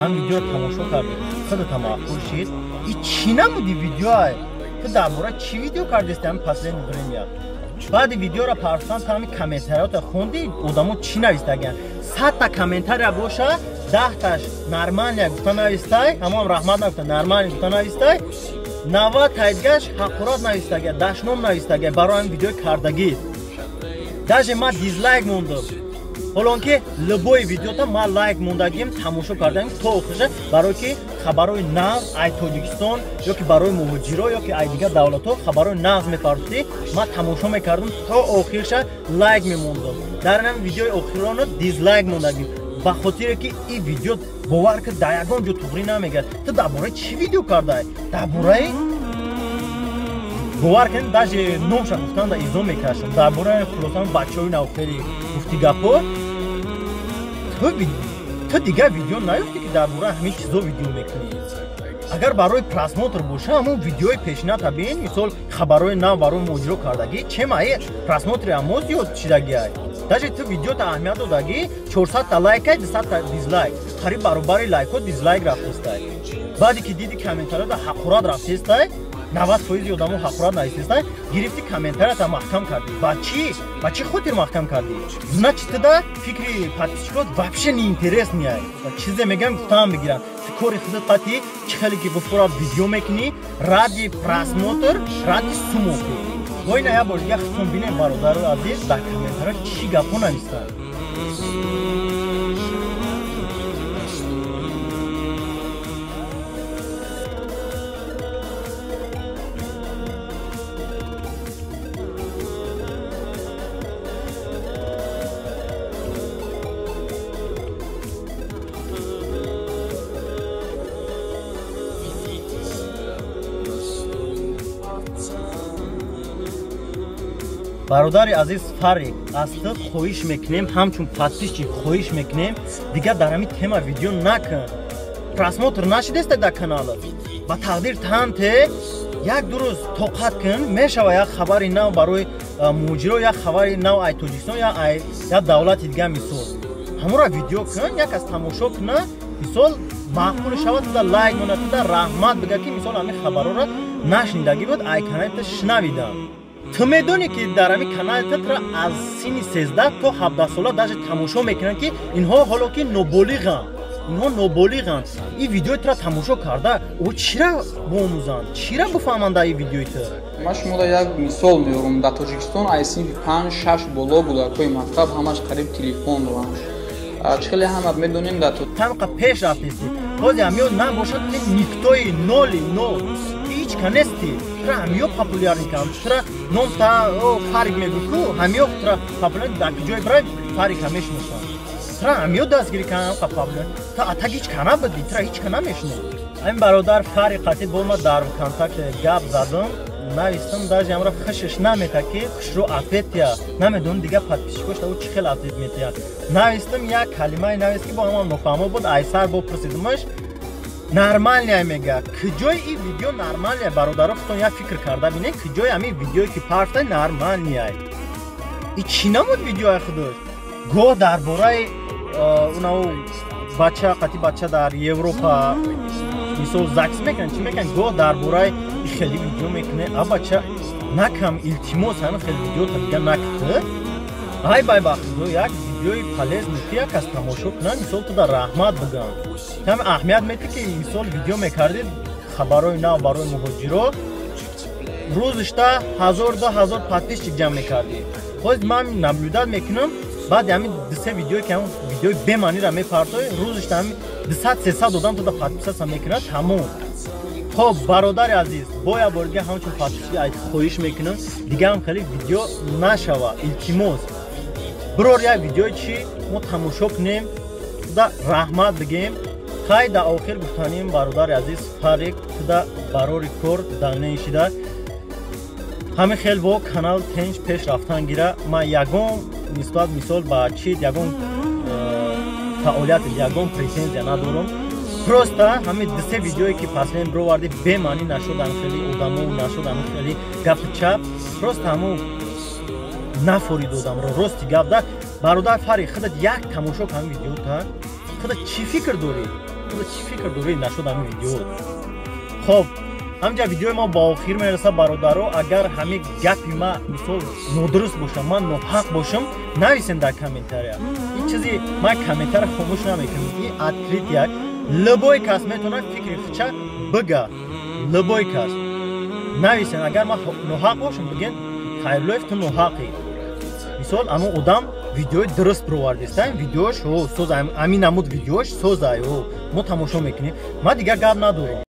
Ҳам видео тамошо кардӣ, худата маъқул шид. И чӣ намуди видеоай? Ту дар бора чӣ видео кардисти ҳами последний время? Баъди видеоро партофтан ту ҳами комментариёта хонди, одамо чӣ навистагиянд? 100-та комментария боша, 10-таш нормальная гуфта навистай, ҳамоам раҳмат нагуфта, нормальная гуфта навистай, 90 тайдгаш ҳақорат навистагия, дашном навистагия барои ҳами видеои кардагӣ. Даже ман дизлайк мондам. Ҳоло он ки любой видеота ман лайк мондагим, тамошо кардагим то охириша, барое ки хабарҳои нав ай Тоҷикистон ё ки барои муҳоҷиро ё ки ай дигар давлатҳо хабарҳои нав мепартофтӣ, ман тамошо мекардам то охириша, лайк мемондам. Дар ҳамин видеои охироно дизлайк мондагим, ба хотире ки ин видео, бовар ки, дар ягон ҷо туғрӣ намегирад. Ту дар бораи чӣ видео кардай? Дар бораи, бовар кунед, даже номша гуфтан да изо мекашам, дар бораи хулоса бачаҳои навхели гуфти гапҳо. Ту дигар видео наёфтӣ ки дар бораи ҳамин чизо видео мекунӣ? Агар барои просмотр боша, ҳамон видеои пешината бин, мисол хабарҳои нав барои муҳоҷиро кардагӣ, чемаи просмотри ҳамо зиёд шидагиай? Даже ту видеота аҳамият додагӣ, 400-та лайкай, 200-та дизлайк, қариб баробари лайкҳо дизлайк рафтестай. Баъде ки диди комментариёта ҳақорат рафтестай, 90% одамо ҳақорат навистестай, гирифти комментарията маҳкам кардӣ. Ба чӣ, ба чӣ хотир маҳкам кардӣ? Значит, туда фикри подписчикот вообще неинтересный. Чизе мегам, гуфтаам бигирам, ту кори худат қати чӣ хеле ки гуфтора видео мекунӣ ради просмотр, ради сумоки. Война я бор дига худтон бинем, бародару азиз, дар комментария чӣ гапҳо навистанд. Бародари азиз Фарик, аз ту хоҳиш мекунем, ҳамчун подписчик хоҳиш мекунем, дигар дар ҳамин тема видео накун. Просмотр нашидеста дар каналат, ба тақдир танте як ду рӯз тоқат кун, мешава як хабари нав барои муҳоҷиро, як хабари нав ай Тоҷикистон я ай як давлати дигар, мисол ҳамонро видео кун, як аз тамошо куна, мисол маъқул шавад, туда лайк монад, туда раҳмат бига, ки мисол ҳамин хабарҳоро нашнидагӣ буд, ай канали шунавидам. Ту медонӣ, ки дар ҳамин канали тра аз синни 13 то 17 сола даже тамошо мекунанд, ки инҳо ҳоло ки ноболиғанд, инҳо ноболиғанд. Ин видеои тура тамошо карда, о чира биомӯзанд, чира бифаҳманд дар ин видеои ту? Ман шуморо як мисол меорам. Дар Тоҷикистон ай синфи панҷ, шаш боло кӯдакҳои мактаб ҳамаш қариб телефон доранд. Чӣ хеле ҳама медонем, дар Тамқа пеш рафтести, ҳози ҳамиё набошад, ти никтои ноли нол, ҳеҷ ка нести. Тура ҳамиё популярный карданд, тура ном та Фарик мегӯ ку, ҳамиё тура популяр, дар ҷое бирай, Фарика мешиносанд. Тура ҳамиё дастгирӣ карданд, популяр. Ту атак ҳеҷ ка набудӣ, тура ҳеҷ ка намешинохт. Ҳамин бародар Фарик қатӣ бо ма дар ВКонтакте гап задам, навистам, даже ҳамра хушаш намета, ки хушрӯ ответ тия, намедонам дигар подписчикош ӯ чӣ хел ответ метиҳад. Навистам, як калимае навист, ки бо ҳамон нофаҳмо буд, айсар бо пурсидимаш, нормальная мега. Куҷои ин видео нормальная? Бародаро, худтон як фикр карда бинед, куҷои ҳамин видеое ки парфта нормальная? И чӣ намуд видеои худош? Гоҳ дар бораи унау бача қати бача дар Европа, мисол, ЗАГС мекунанд, чӣ мекунанд, гоҳ дар бораи хеле видео мекунед. А бача, накам, илтимос, ҳамин хеле видеота дига накунед. Ай бай, ба худо, як видеои полезный, ки як кас тамошо кунад, мисол, туда раҳмат бигӯям. Ҳам аҳамият метӣ, ки мисол видео мекардед хабарҳои нав барои муҳоҷиро, рӯзишта 1000, 2000 подписчик ҷамъ мекардӣ. Ҳозир ман наблюдать мекунам, баъди ҳамин дусе видеое ки ҳамин видеои бемаъниро мепартои, рӯзишта ҳамин 200, 300 одам туда подписаться мекунад, тамом. Хоб, бародари азиз, бо як бори дига ҳамчун подписчик хоҳиш мекунам, дигарам хеле видео нашава, илтимос. Бирор як видеои чӣ мо тамошо кунем, туда раҳмат бигем. Хай, дар охир гуфтаним, бародари азиз Фарик, туда барори кор данешида, ҳамин хел бо канал тенҷ пеш рафтан гира. Ман ягон нисбат, мисол, ба чиз, ягон фаъолият, ягон претензия надорам. Просто ҳамин дусе видеое ки паслен бировардӣ, бемаънӣ нашуд, ҳамин хели одамо нашуд, ҳамин хели гапи чап, просто ҳамун нафорид одамро, рости гап да. Бародар Фарик, худат як тамошо кун видеота, худат чӣ фикр дорӣ? Ту чӣ фикр дорӣ нашуд ҳамин видео? Хоб, ҳамҷа видеои мо ба охир мерасад, бародаро. Агар ҳамин гапи ма, мисол, нодуруст бошам, ман ноҳақ бошам, нависем дар комментария. Ин чизи ман комментария хомӯш намекунам, ин открыт, як любой кас метавонад фикри худша бига. Любой кас нависен, агар ман ноҳақ бошам, биген: «Хайруллоев, ту ноҳақӣ». Мисол, ҳамон одам видеои дуруст бировардиста, видеош соз, ҳамин намуд видеош созай, мо тамошо мекунем. Ман дигар гап надорам.